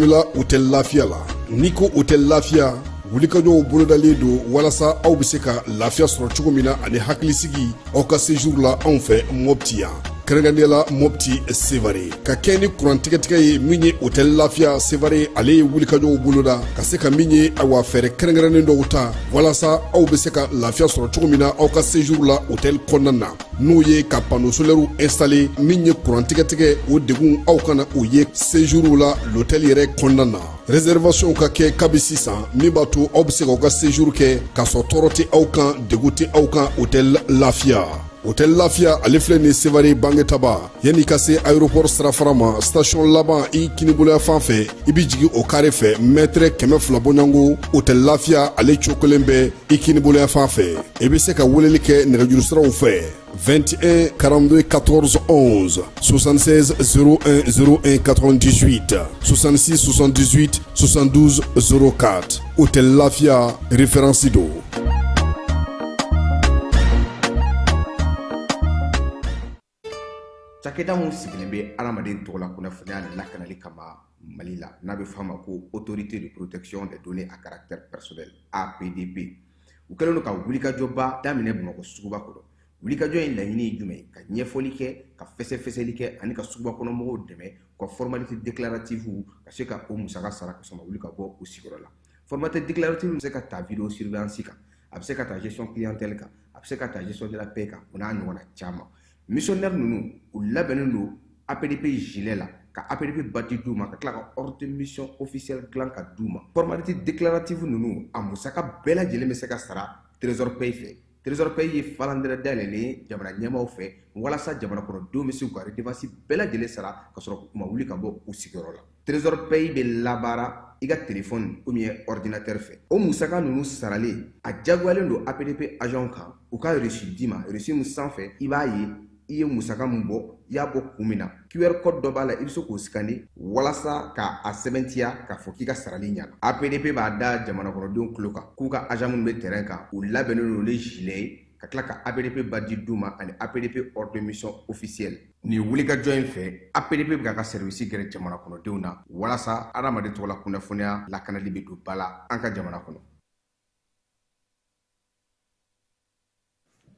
bolola hôtel Lafiya la. N'i ko hôtel Lafiya, wulikajɔw bolodalen don walasa aw bɛ se ka lafiya sɔrɔ cogo min na ani hakilisigi aw ka séjour la anw fɛ Mopti yan, kɛrɛnkɛrɛnnenya la Mopti Sevare. Ka kɛ ni kuran tigɛtigɛ ye min ye, hôtel Lafiya Sevare ale ye wulikajɔw boloda ka se ka min ye, awa, fɛɛrɛ kɛrɛnkɛrɛnnen dɔw ta walasa aw bɛ se ka lafiya sɔrɔ cogo min na aw ka séjour la hôtel kɔnɔna na, n'o ye ka panneau solaire installer. Min ye kuran tigɛtigɛ, o degun aw kana o ye séjour la l'hôtel yɛrɛ kɔnɔna na. Réservation ka kɛ kabi sisan, min b'a to aw bɛ se k'aw ka séjour kɛ k'a sɔrɔ tɔɔrɔ tɛ aw kan, degun tɛ aw kan. Hôtel Lafiya, hôtel Lafiya ale filɛ nin Sevare Bangetaba, yanni ka se aéroport sirafara ma, station laban i kiniboloya fan fɛ, i bɛ jigin o carré fɛ, mètre 200 bɔɲɔgɔnko, hôtel Lafiya ale cokolen bɛ i kiniboloya fan fɛ. I bɛ se ka weleli kɛ nɛgɛjuru siraw fɛ: 21 42 14 11, 76 01 01 98, 66 78 72 04. Hôtel Lafia, référence do. Cakɛda mun sigilen bɛ adamaden tɔgɔ la kunnafoniya lakanali kama Mali la, n'a bɛ f'a ma ko Autorité de protection des données à caractère personnel, APDP, u kɛlen don ka wulikajɔba daminɛ Bamakɔ suguba kɔnɔ. Wulikajɔ in laɲini ye jumɛn ye? Ka ɲɛfɔli kɛ, ka fɛsɛfɛsɛli kɛ ani ka suguba kɔnɔ mɔgɔw dɛmɛ u ka formalité déclarative ka se ka o musaka sara ka sɔrɔ ka wuli ka bɔ u sigiyɔrɔ la. Formalité déclarative bɛ se ka ta vidéo surveillance kan, a bɛ se ka ta gestion clientèle kan, a bɛ se ka ta gestion de la paie kan, o n'a ɲɔgɔnna caman. Missionnaire ninnu, u labɛnnen don APDP gilet la, ka APDP badge d'u ma, ka tila ka ordre de mission officielle dilan ka d'u ma. Formalité déclarative ninnu, a musaka bɛɛ lajɛlen bɛ se ka sara Trésor Paye fɛ. Trésor Paye ye falandɛrɛ dayɛlɛlen ye jamana ɲɛmaaw fɛ walasa jamana kɔnɔdenw bɛ se k'u ka redevance bɛɛ lajɛlen sara ka sɔrɔ u ma wuli ka bɔ u sigiyɔrɔ la. Trésor Paye bɛ labaara i ka téléphone ou bien ordinateur fɛ. O musaka ninnu saralen, a diyagoyalen don APDP agent kan u ka reçu d'i ma, reçu min sanfɛ i b'a ye i ye musaka min bɔ, i y'a bɔ kun min na. QR code dɔ b'a la, i bɛ se k'o scanner walasa ka a sɛbɛntiya k'a fɔ k'i ka sarali ɲana. APDP b'a da jamana kɔnɔdenw tulo kan k'u ka agent minnu bɛ terrain kan, u labɛnnen don ni gilet ye, ka tila ka APDP badge d'u ma ani APDP ordre de mission officielle. Nin wulikajɔ in fɛ, APDP bɛ k'a ka service gɛrɛ jamana kɔnɔdenw na walasa adamaden tɔgɔ la kunnafoniya lakanali bɛ don ba la an ka jamana kɔnɔ.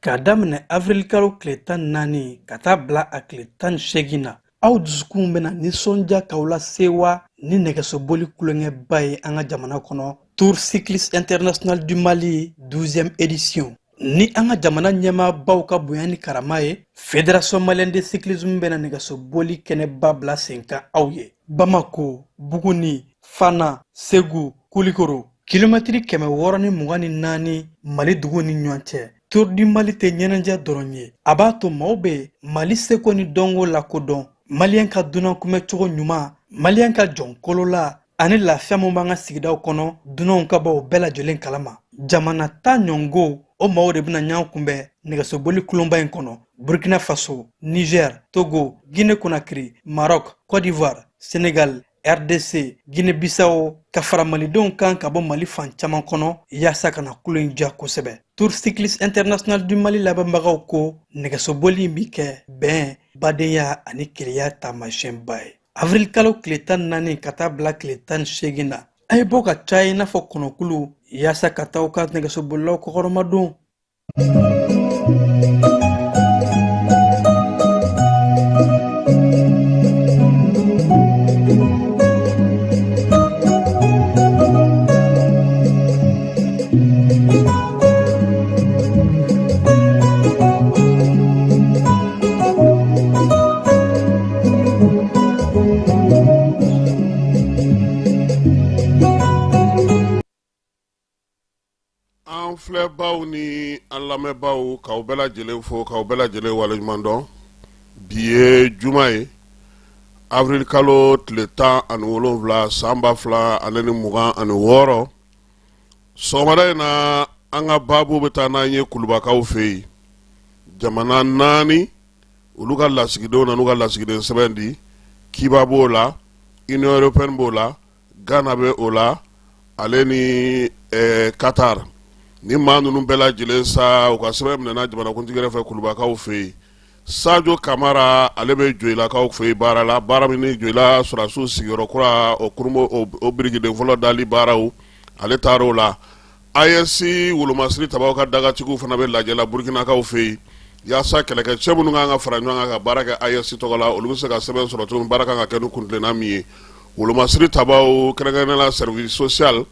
K'a daminɛ avirilikalo tile 14 ka taa bila a tile 18 na, aw dusukun bɛna nisɔndiya k'aw lasewa ni nɛgɛsoboli kulonkɛba ye an ka jamana kɔnɔ, Tour cycliste international du Mali 12e édition. Ni an ka jamana ɲɛmaabaw ka bonya ni karama ye, Fédération malienne de cyclisme bɛna nɛgɛsoboli kɛnɛba bila sen kan aw ye Bamako, Buguni, Fana, Segu, Kulikoro, kilomɛtiri 624 Mali dugu ni ɲɔgɔn cɛ. Tour du Mali tɛ ɲɛnajɛ dɔrɔn ye, a b'a to maaw bɛ Mali seko ni dɔnko lakodɔn, Maliyɛn ka dunan kunbɛcogo ɲuman, Maliyɛn ka jɔn kolola ani lafiya mun b'an ka sigidaw kɔnɔ, dunanw ka bɔ o bɛɛ lajɛlen kalama. Jamana ta ɲɔngo o maaw de bɛna ɲɔgɔn kunbɛn nɛgɛsoboli kulonba in kɔnɔ: Burkina Faso, Niger, Togo, Guinée Conakry, Maroc, Côte d'Ivoire, Sénégal, RDC, Guinée Bissau, ka fara malidenw kan ka bɔ Mali fan caman kɔnɔ yaasa ka na kulo in diya kosɛbɛ. Tour cycliste international du Mali labɛnbagaw ko nɛgɛsoboli in bi kɛ bɛn, badenya ani kelenya taamasiyɛnba ye. Avril kalo tile 14 ka taa bila tile 18 na, a ye bɔ ka caya i n'a fɔ kɔnɔkulu yaasa ka taa aw ka nɛgɛsobolilaw kɔkɔrɔmadon. An filɛbaw ni an lamɛnbaw, k'aw bɛɛ lajɛlen fo, k'aw bɛɛ lajɛlen waleɲuman dɔn. Bi ye juma ye, avril kalo tile 17, san 2026. Sɔgɔmada in na, an ka baabu bɛ taa n'an ye Kulubakaw fɛ yen. Jamana naani, olu ka lasigidenw na n'u ka lasigiden sɛbɛn di. Cuba b'o la, Union européenne b'o la, Ghana bɛ o la, ale ni Qatar. Ni maa ninnu bɛɛ lajɛlen sa, u ka sɛbɛn minɛna jamanakuntigi yɛrɛ fɛ Kulubakaw fɛ yen. Sajo Kamara ale bɛ Joyilakaw fɛ yen baara la, baara min ni Joyila sɔrɔdasiw sigiyɔrɔ kura o kurunbo o birikiden fɔlɔ dali baaraw, ale taar'o la. AES wolomasiri tabaw ka dagatigiw fana bɛ lajɛ la Burukinakaw fɛ yen yaasa kɛlɛkɛcɛ minnu kan ka fara ɲɔgɔn kan ka baara kɛ AES tɔgɔ la, olu bɛ se ka sɛbɛn sɔrɔ cogo min, baara kan ka kɛ ni kuntilenna min ye. Wolomasiri tabaw kɛrɛnkɛrɛnnenya la service social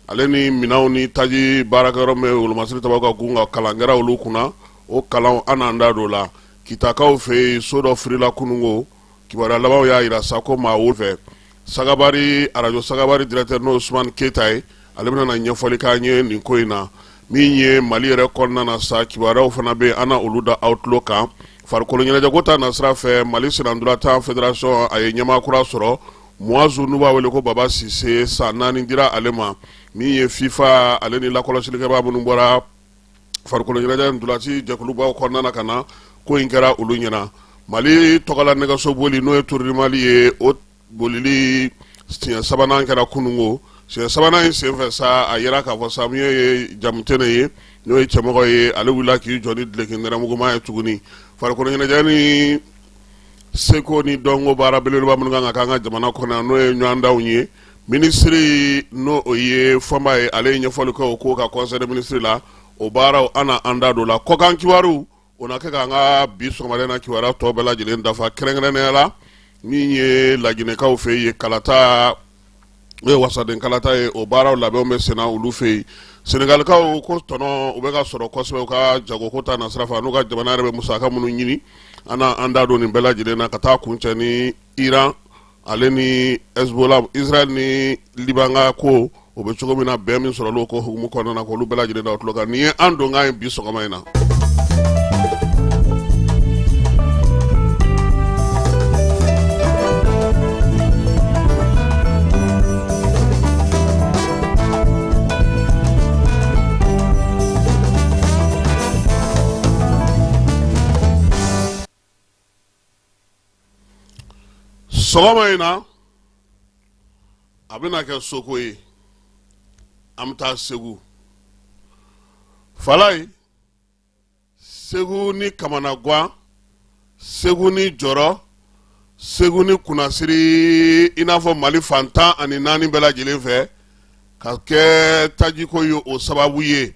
ale ni minɛnw ni taji baarakɛyɔrɔ min bɛ wolomasiri tabaw ka gun kan, kalan kɛra olu kunna. O kalan an n'an da don o la. Kitakaw fɛ yen, so dɔ firila kununko. Kibaruya labanw y'a jira sa ko maa wo fɛ Sagabari, arajo Sagabari directeur n'o ye Usumani Keyita ye, ale bɛna na ɲɛfɔli k'an ye nin ko in na. Min ye Mali yɛrɛ kɔnɔna na sa, kibaruyaw fana bɛ an na olu da aw tulo kan. Farikolo ɲɛnajɛko ta nasira fɛ, Mali sennantolatan fédération a ye ɲɛmaa kura sɔrɔ, Muazu n'u b'a wele ko Baba Sise, san 4 dira ale ma. Min ye FIFA ale ni lakɔlɔsilikɛbaa minnu bɔra farikolo ɲɛnajɛ ntolaci jɛkulubaw kɔnɔna na ka na, ko in kɛra olu ɲɛna. Mali tɔgɔla nɛgɛso boli n'o ye Tour du Mali ye, o bolili siɲɛ sabanan kɛra kununko. Siɲɛ sabanan in senfɛ sa, a yira k'a fɔ sa min ye Jamutɛnɛ ye, n'o ye cɛmɔgɔ ye, ale wulila k'i jɔ ni duloki nɛrɛmuguma ye tuguni. Farikolo ɲɛnajɛ ni seko ni dɔnko baara belebeleba minnu kan ka k'an ka jamana kɔnɔ, n'o ye ɲɔgɔndanw ye, minisiri n'o o ye Fɔnba ye, ale ye ɲɛfɔli kɛ o ko ka conseil des ministres la. O baaraw an na an da don la. Kɔkan kibaru, o na kɛ k'an ka bi sɔgɔmada na kibaruya tɔ bɛɛ lajɛlen dafa, kɛrɛnkɛrɛnnenya la min ye laginɛkaw fɛ yen kalata, n'o ye wasaden kalata ye, o baaraw labɛnw bɛ senna olu fɛ yen. Senegalikaw ko tɔnɔ u bɛ ka sɔrɔ kosɛbɛ u ka jagoko ta nasira fɛ, n'u ka jamana yɛrɛ bɛ musaka minnu ɲini. An na an da don nin bɛɛ lajɛlen na ka taa kuncɛ ni Iran ale ni Hezbollah, Israël ni Liban ka ko o bɛ cogo min na, bɛn min sɔrɔla o ko hukumu kɔnɔna na, k'olu bɛɛ lajɛlen da tulo kan. Nin ye an donkan ye bi sɔgɔma in na. Sɔgɔma in na, a bɛna kɛ soko ye. An bɛ taa Segu Falayi, Segu ni kamanagwan, Segu ni jɔrɔ, Segu ni kunnasiri, i n'a fɔ Mali fan 14 bɛɛ lajɛlen fɛ, ka kɛ tajiko ye o sababu ye.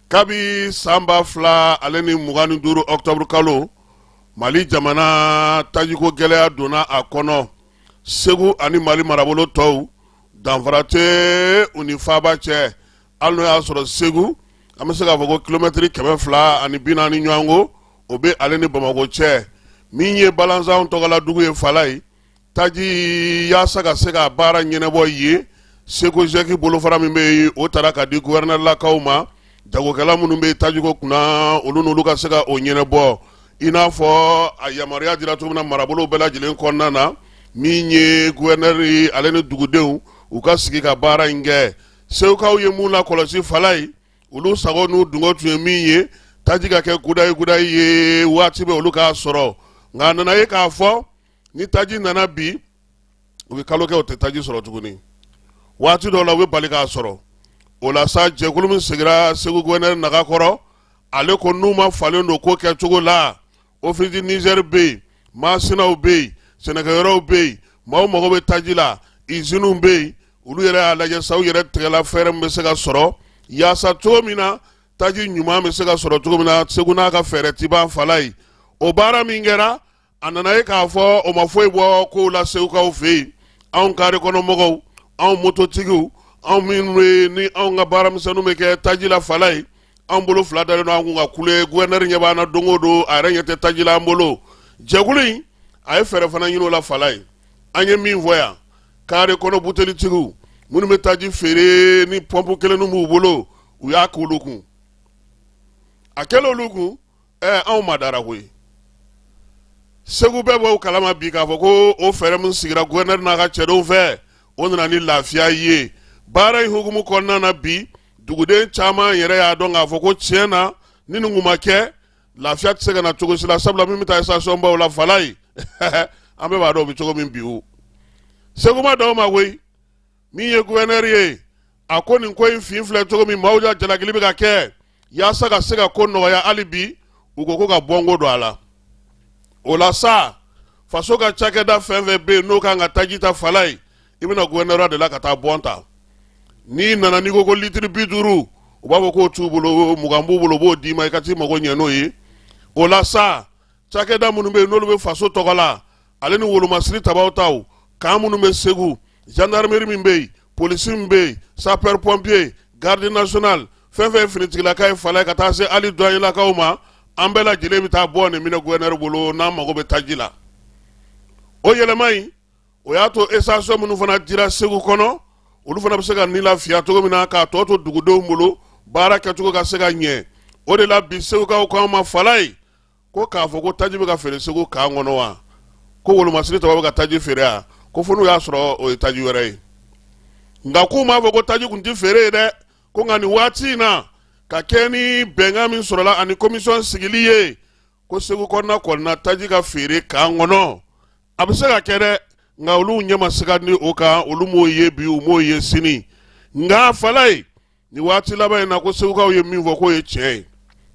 Kabi san 2025 octobre kalo, Mali jamana tajiko gɛlɛya donna a kɔnɔ. Segu ani Mali marabolo tɔw, danfara tɛ u ni faaba cɛ, hali n'o y'a sɔrɔ Segu, an bɛ se k'a fɔ ko kilomɛtiri 240 ɲɔgɔnko o bɛ ale ni Bamakɔ cɛ. Min ye balanzanw tɔgɔla dugu ye Falayi, taji yaasa ka se ka baara ɲɛnabɔ yen, SEGOJEC bolofara min bɛ yen, o taara ka di gouverneurlakaw ma, jagokɛla minnu bɛ tajiko kunna, olu n'olu ka se ka o ɲɛnabɔ, i n'a fɔ a yamaruya dira cogo min na marabolo bɛɛ lajɛlen kɔnɔna na. Min ye gouverneur ale ni dugudenw, u ka sigi ka baara in kɛ. Segukaw ye mun lakɔlɔsi Falayi, olu sago n'u dungɔ tun ye min ye, taji ka kɛ gudayi gudayi ye waati bɛ olu k'a sɔrɔ. Nka a nana ye k'a fɔ ni taji nana bi, u bɛ kalo kɛ u tɛ taji sɔrɔ tuguni, waati dɔw la u bɛ bali k'a sɔrɔ. O la sa, jɛkulu min sigira Segu gouverneur naga kɔrɔ, ale ko n'u ma falen don ko kɛcogo la, Office du Niger bɛ yen, masinaw bɛ yen, sɛnɛkɛyɔrɔw bɛ yen, maaw mago bɛ taji la, usines bɛ yen. Olu yɛrɛ y'a lajɛ sa, u yɛrɛ tɛgɛla fɛɛrɛ min bɛ se ka sɔrɔ yaasa cogo min na taji ɲuman bɛ se ka sɔrɔ cogo min na Segu n'a ka fɛɛrɛ ti ban Falayi. O baara min kɛra, a nana ye k'a fɔ o ma foyi bɔ kow la Segukaw fɛ yen. Anw kare kɔnɔ mɔgɔw, anw mototigiw, anw minnu bɛ ni anw ka baaramisɛnninw bɛ kɛ taji la Falayi, anw bolo fila dalen don an kun ka kule. Gouverneur ɲɛ b'an na don o don, a yɛrɛ ɲɛ tɛ taji la an bolo. Jɛkulu in a ye fɛɛrɛ fana ɲini o la Falayi. An ye min fɔ yan, kare kɔnɔ butelitigiw minnu bɛ taji feere ni pɔnpu kelen b'u bolo, u y'a k'olu kun. A kɛlen olu kun, anw ma dara koyi. Segu bɛɛ b'o kalama bi k'a fɔ ko o fɛɛrɛ min sigira gouverneur n'a ka cɛdenw fɛ, o nana ni lafiya ye. Baara in hukumu kɔnɔna na bi, duguden caman yɛrɛ y'a dɔn k'a fɔ ko tiɲɛ na, ni nin kun ma kɛ, lafiya tɛ se ka na cogo si la, sabula min bɛ taa station baw la Falayi, an bɛɛ b'a dɔn o bɛ cogo min bi. O Segu ma dan o ma koyi. Min ye gouverneur ye, a ko nin ko in fin filɛ cogo min, maaw ka jalakili bɛ ka kɛ, yaasa ka se ka ko nɔgɔya hali bi, u ko ko ka bɔnko don a la. O la sa, faso ka cakɛda fɛn fɛn bɛ yen n'o kan ka taji ta Falaye, i bɛna gouvernorat de la ka taa bɔn ta. N'i nana, n'i ko ko litiri 50, u b'a fɔ k'o t'u bolo, 20 b'u bolo, u b'o d'i ma, i ka t'i mago ɲɛ n'o ye. O la sa, cakɛda minnu bɛ yen n'olu bɛ faso tɔgɔ la, ale ni wolomasiri tabaw taw kan minnu bɛ Segu, gendarmerie min bɛ yen, polisi min bɛ yen, sapeur pompier, garde nationale, fɛn fɛn ye finitigilaka ye Falaye, ka taa se hali douanierlakaw ma, an bɛɛ lajɛlen bɛ taa bɔn de minɛ gouverneur bolo n'an mago bɛ taji la. O yɛlɛma in, o y'a to station minnu fana dira Segu kɔnɔ, olu fana bɛ se ka ni lafiya cogo min na, k'a tɔ to dugudenw bolo, baara kɛcogo ka se ka ɲɛ. O de la bi, Segukaw k'an ma Falaye, ko k'a fɔ ko taji bɛ ka feere Segu kan kɔnɔ wa, ko wolomasiri tɔgɔ bɛ ka taji feere yan, ko fo n'u y'a sɔrɔ o ye taji wɛrɛ ye. Nka k'u m'a fɔ ko taji kun tɛ feere ye dɛ, ko nka nin waati in na, ka kɛ ni bɛnkan min sɔrɔla ani komisɔn sigili ye, ko Segu kɔnɔna kɔni na, taji ka feere kan kɔnɔ, a bɛ se ka kɛ dɛ, nka olu ɲɛ ma se ka ni o kan, olu m'o ye bi, u m'o ye sini. Nka Falaye, nin waati laban in na, ko Segukaw ye min fɔ k'o ye tiɲɛ ye.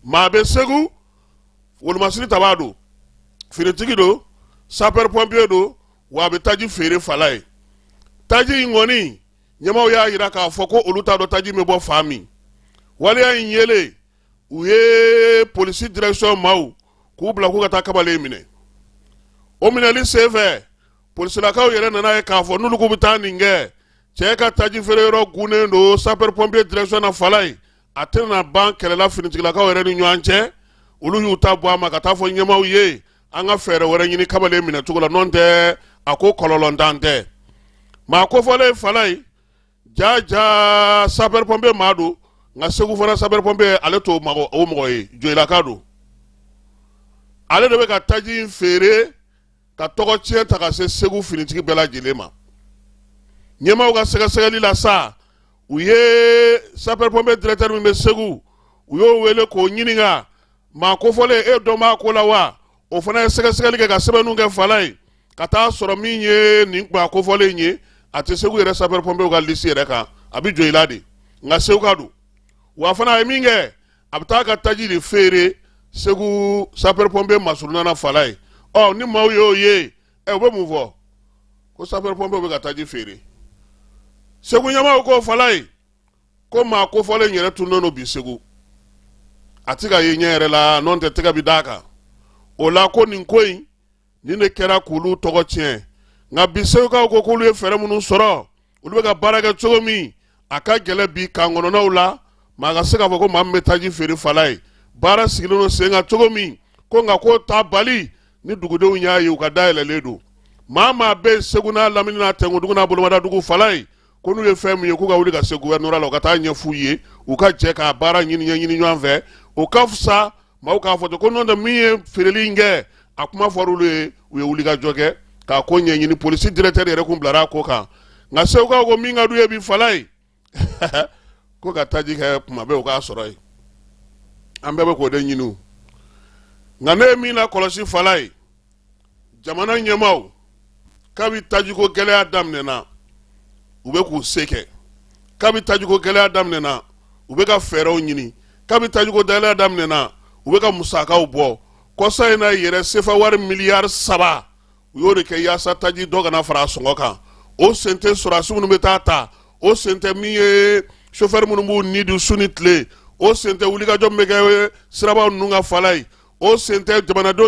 Maa bɛ Segu, wolomasiri tabaa don, finitigi don, sapeur pompier don, wa a bɛ taji feere Falaye. Taji in kɔni, ɲɛmaaw y'a jira k'a fɔ ko olu t'a dɔn taji bɛ bɔ fan min. Waleya in yelen, u ye polisi direction maaw k'u bila k'u ka taa kamalen minɛ. O minɛli senfɛ, polisilakaw yɛrɛ nana ye k'a fɔ n'olu k'u bɛ taa nin kɛ, cɛ ka taji feere yɔrɔ gunnen don sapeur pompier direction na Falaye, a tɛna ban kɛlɛla finitigilakaw yɛrɛ ni ɲɔgɔn cɛ. Olu y'u ta bɔ a ma ka taa fɔ ɲɛmaaw ye, an ka fɛɛrɛ wɛrɛ ɲini kamalen minɛ cogo la, n'o tɛ a ko kɔlɔlɔntan tɛ. Maa kofɔlen Falaye, ja ja sapeur pompier maa don, nka Segu fana sapeur pompier ale t'o o mɔgɔ ye, Joyilaka don. Ale de bɛ ka taji in feere ka tɔgɔ tiɲɛ ta ka se Segu finitigi bɛɛ lajɛlen ma. Ɲɛmaaw ka sɛgɛsɛgɛli la sa, u ye sapeur pompier directeur min bɛ Segu, u y'o wele k'o ɲininka, maa kofɔlen e dɔn b'a ko la wa? O fana ye sɛgɛsɛgɛli kɛ ka sɛbɛnniw kɛ Falaye, ka taa sɔrɔ min ye nin maa kofɔlen ye, a tɛ Segu yɛrɛ sapeur pompier ka lisi yɛrɛ kan, a bɛ Joyila de, nka Seguka don. Wa fana a ye min kɛ, a bɛ taa ka taji de feere Segu sapeur pompier masurunna na Falaye. Ɔ ni maaw y'o ye ɛ, u bɛ mun fɔ? Ko sapeur pompier bɛ ka taji feere. Segu ɲɛmaaw ko Falaye, ko maa kofɔlen yɛrɛ tununnen don bi Segu, a tɛ ka ye ɲɛ yɛrɛ la, n'o tɛ tɛgɛ bɛ d'a kan. O la ko nin ko in, nin de kɛra k'olu tɔgɔ tiɲɛ. Nka bi, Segukaw ko k'olu ye fɛɛrɛ minnu sɔrɔ, olu bɛ ka baara kɛ cogo min, a ka gɛlɛn bi kan kɔnɔnaw la maa ka se k'a fɔ ko maa min bɛ taji feere Falaye. Baara sigilen don sen kan cogo min ko, nka k'o ta bali ni dugudenw y'a ye, u ka da yɛlɛlen don. Maa maa bɛ Segu n'a lamini n'a tɛnkudugu n'a bolomadadugu Falaye, ko n'u ye fɛn min ye, k'u ka wuli ka se gouvernorat la, u ka taa ɲɛf'u ye, u ka jɛ k'a baara ɲini ɲɛɲini ɲɔgɔn fɛ, o ka fisa maaw k'a fɔ ten ko n'o tɛ min ye feereli in kɛ, a kuma fɔra olu ye, u ye wulikajɔ kɛ k'a ko ɲɛɲini. Polisi directeur yɛrɛ kun bilara a ko kan. Nka Segukaw ko min ka d'u ye bi Falaye, ko ka taji kɛ kuma bɛɛ, u k'a sɔrɔ yen. An bɛɛ bɛ k'o de ɲini. Nka ne ye min lakɔlɔsi Falaye, jamana ɲɛmaaw, kabi tajiko gɛlɛya daminɛna, u bɛ k'u se kɛ. Kabi tajiko gɛlɛya daminɛna, u bɛ ka fɛɛrɛw ɲini. Kabi tajiko gɛlɛya daminɛna, u bɛ ka musakaw bɔ. Kɔsa in na yɛrɛ, sefa wari miliyari 3, u y'o de kɛ yaasa taji dɔ kana fara a sɔngɔ kan. O sen tɛ sɔrɔdasi minnu bɛ taa ta, o sen tɛ min ye sofɛri minnu b'u ni di su ni tile, o sen tɛ wulikajɔ min bɛ kɛ sirabaw ninnu ka Falaye, o sen tɛ jamanadenw.